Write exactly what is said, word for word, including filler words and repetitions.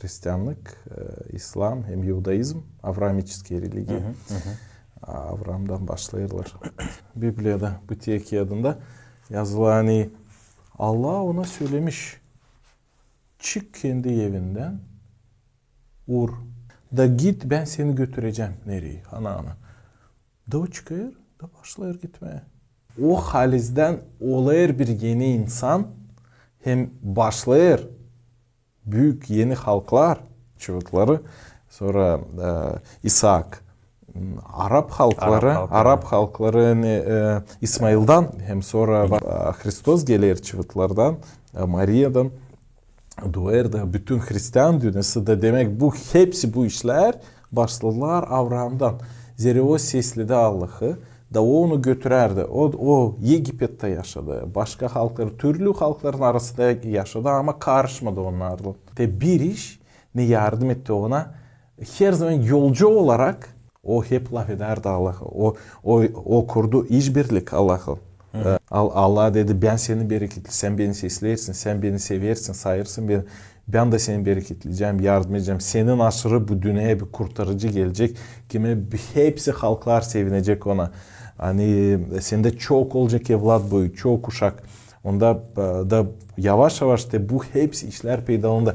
Hristianlık, e, İslam hem iudaizm, avramiçeskiye religiya. Avraamdan başlêêrlar. Bibliyada, Bıtıya kiyadında yazılı, ani Allah ona sölemiş: "Çık kendi evindän, ur, da git, bän seni götürecäm nereyi? Hanaana." Da o çıkêr, da başlêêr gitmää. O halizdän olêr bir eni insan, hem başlêêr büük eni halklar, çıvıtları, sora, e, İsaak, m, arap halkları, arap halkları, ani, e, İsmaildan, hem sora, e, Hristos geler çıvıtlardan, e, Mariyadan, doyêr da bütün hristian dünnesi da, demäk, bu hepsi bu işlär başladılar Avraamdan. Zerä o sesledi Allahı, da o onu götürärdi. O, o Egipettä yaşadı, başka halklar, türlü halkların arasında yaşadı, ama karışmadı onnarlan. Te bir iş, ne yardım etti ona, herzaman yolcu olarak o hep lafedärdi Allahı. O, o, o kurdu işbirlik Allahı. E, Al-, Allah dedi: "Bän seni bereketli, sän beni sesleersin, sän beni seversin, sayêrsın beni. Bän dä seni bereketleyecäm, yardım edecäm. Senin aşırı bu dünneyä bir kurtarıcı gelecek, kimä bi-, hepsi halklar sevinecek ona. Ani sendä çok olacek evlat boyu, çok uşak." Onda, e, da yavaş-yavaş te bu hepsi işlär peydalandı.